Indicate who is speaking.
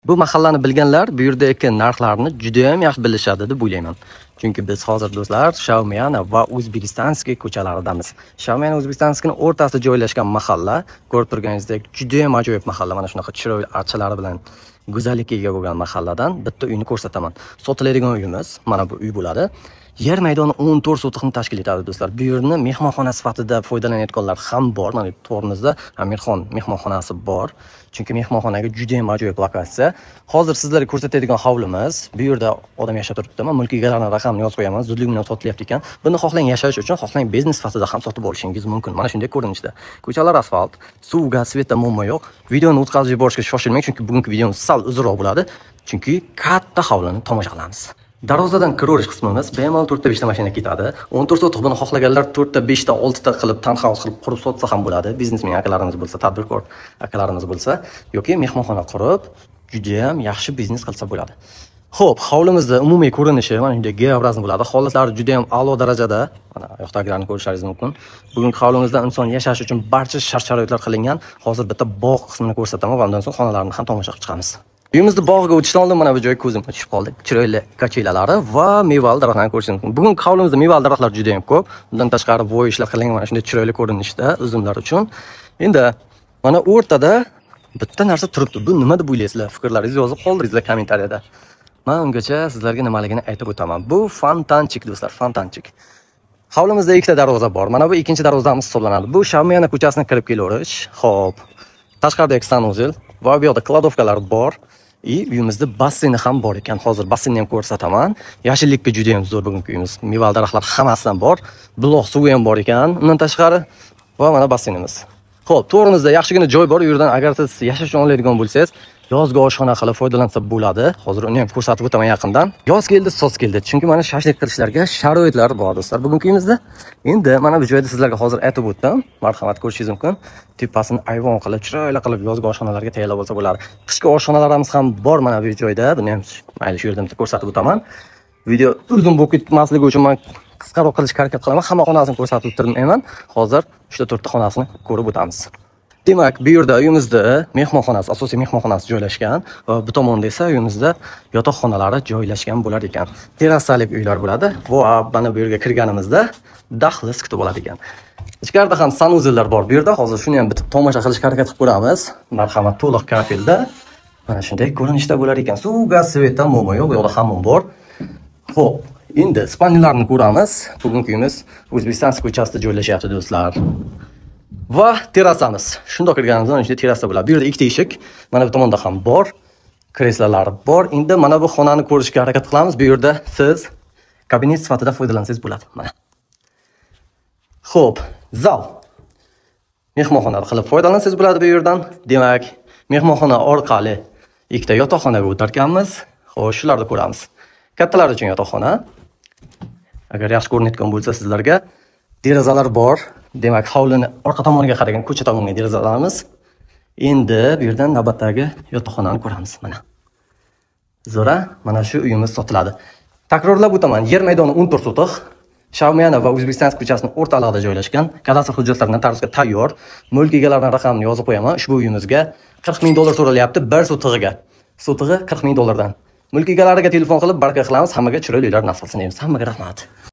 Speaker 1: Bu mahallani bilganlar bu yerdagi narxlarni juda ham yaxshi bilishadi deb o'ylayman. Chunki biz hozir do'stlar Shaumyana va O'zbekistonskiy ko'chalaridamiz. Shaumyana O'zbekistonskiyning o'rtasida joylashgan mahalla, ko'rib turganingizdek juda ham ajoyib mahalla. Mana shunaqa chiroyli archalari bilan go'zallikka ega bo'lgan mahalladan bitta uyni ko'rsataman. Sotiladigan uyimiz mana bu uy bo'ladi. Yer maydoni 14 sotixni tashkil etadi do'stlar. Bu yerni mehmonxona sifatida foydalanayotganlar ham bor. Mana to'g'rimizda Amirxon mehmonxonasi bor. Chunki mehmonxonaga juda ham ajoyib lokatsiya. Hozir sizlarga ko'rsatadigan hovlimiz, bu yerda odam yashab turibdi. Men mulk egalarining raqamini yozib qo'yaman. Zudlik bilan sotilyapti ekan. Buni xohlang yashash uchun, xohlang biznes sifatida ham sotib olishingiz mumkin. Mana shunday ko'rinishda. Ko'chalar asfalt, suv, gaz, svetda muammo yo'q. Videoni o'tkazib yuborishga shoshilmang, chunki bugungi videomiz sal uzunroq bo'ladi. Chunki katta hovlini tomosha qilamiz. Darvozadan kiraverish qismimiz bemalol 4 ta 5 ta mashina ketadi. 14 sotix buni xohlaganlar 4 ta 5 ta 6 ta qilib townhouse qilib qurib sotsa ham bo'ladi. Biznesmen akalarimiz bo'lsa, tadbirkor akalarimiz bo'lsa yoki mehmonxona qurib juda ham yaxshi biznes qilsa bo'ladi. Xo'p, hovlimizda umumiy ko'rinishi mana shunday G-obrazli bo'ladi. Holatlari juda ham a'lo darajada. Mana yoqdagilarni ko'rishingiz mumkin. Bugungi hovlimizda inson yashash uchun barcha shart-sharoitlar qilingan. Hozir bitta bog' qismini ko'rsataman va undan so'ng xonalarni ham tomosha qilib chiqamiz. Uyimizni bog'iga o'tishdan oldin mana bu joy ko'zimga tushib qoldi. Chiroyli kachilalari va mevali daraxtlarni ko'rishingiz mumkin. Bugungi hovlimizda mevali daraxtlar juda ham ko'p. Undan tashqari bo'y ishlar qilingan mana shunday chiroyli ko'rinishda uzumlar uchun. Endi mana o'rtada bitta narsa turibdi. Bu nima deb o'ylaysizlar? Fikrlaringizni yozib qoldiringizlar kommentariyada. Men ungacha sizlarga nimaligini aytib o'taman. Bu fontanchik do'stlar, fontanchik. Hovlimizda ikkita darvoza bor. Mana bu ikkinchi darvozamiz hisoblanadi. Bu Shaumyana ko'chasini kirib kelaverish. Xo'p. Tashqaridagi sanuzel va bu yoqda kladovkalar bor. Uyimizda basseyni ham bor ekan. Hozir basseynni ham ko'rsataman. Yashillikka juda ham zo'r bugungi uyimiz. Mevali daraxtlar hammasidan bor. Buloq suvi ham bor ekan. Undan tashqari va mana basseynimiz. Xo'p, to'g'rimizda yaxshigina joy bor. U yerdan agar siz yashash uchun oladigan bo'lsangiz, yozgi oshxona qilib foydalansa bo'ladi. Hozir uni ham ko'rsatib o'taman yaqindan. Yoz keldi, soz keldi. Chunki mana shashlik qilishlarga sharoitlar bor do'stlar bugungi uyimizda. Endi mana bu joyda sizlarga hozir aytib o'tdim. Marhamat, ko'rishingiz mumkin. Tepasini ayvon qilib, chiroyli qilib yozgi oshxonalarga tayyorlab olsa bo'ladi. Qishki oshxonalarimiz ham bor mana bu joyda. Buni ham mayli shu yerda bitta ko'rsatib o'taman. Video uzun bo'lib ketmasligi uchun men qisqaroq qilishga harakat qilaman. Hamma xonasini ko'rsatib o'tirmayman. Hozir 3 ta 4 ta xonasini ko'rib o'tamiz. Demak, bu yerda uyimizda mehmonxonasi, asosiy mehmonxonasi joylashgan va bu tomonda esa uyimizda yotoqxonalari joylashgan bo'lar ekan. Terrasali uylar bo'ladi. Va mana bu yerga kirganimizda dahliz kutib oladi ekan. Ichkarida ham sanuzellar bor bu yerda. Hozir shuni ham bitib tomosha qilishga harakat qilib ko'ramiz. Marhamat, to'liq kafelda mana shunday ko'rinishda bo'lar ekan. Suv, gaz, svetda muammo yo'q, bu yoqda hammom bor. Xo'p, endi spalnilarni ko'ramiz. Bugungi uyimiz O'zbekiston ko'chasida joylashyapti do'stlar. Va terrasamiz. Shundoq kirganimizda mana shunday terrasa bo'ladi. Bu yerda ikkita eshik, mana bu tomonda ham bor. Kreslolar bor. Endi mana bu xonani ko'rishga harakat qilamiz. Bu yerda siz kabinet sifatida foydalansangiz bo'ladi. Mana. Xo'p, zal. Mehmonxona qilib foydalansangiz bo'ladi bu yerdan. Demak, mehmonxona orqali ikkita yotoqxonaga o'tar ekanmiz. Xo'sh, shularni ko'ramiz. Kattalar uchun yotoqxona. Agar yaxshi ko'rinayotgan bo'lsa sizlarga derazalar bor. Demak, hovlini orqa tomoniga qaragan ko'cha tomonga derazalarimiz. Endi bu yerdan navbatdagi yotoqxonani ko'ramiz mana. Zo'ra, mana shu uyimiz sotiladi. Takrorlab o'taman, yer maydoni 14 sotix. Shaumyana va O'zbekiston ko'chasining o'rtalig'ida joylashgan. Kadastr hujjatlari notariusga tayyor. Mulk egalarining raqamini yozib qo'yaman. Ushbu uyimizga $40 000 so'ralyapti bir sotig'iga. Sotig'i $40 000 dan. Mulk egalariga telefon qilib baraka qilamiz. Hammaga chiroyli uylar nasib qilsin deymiz. Hammaga rahmat.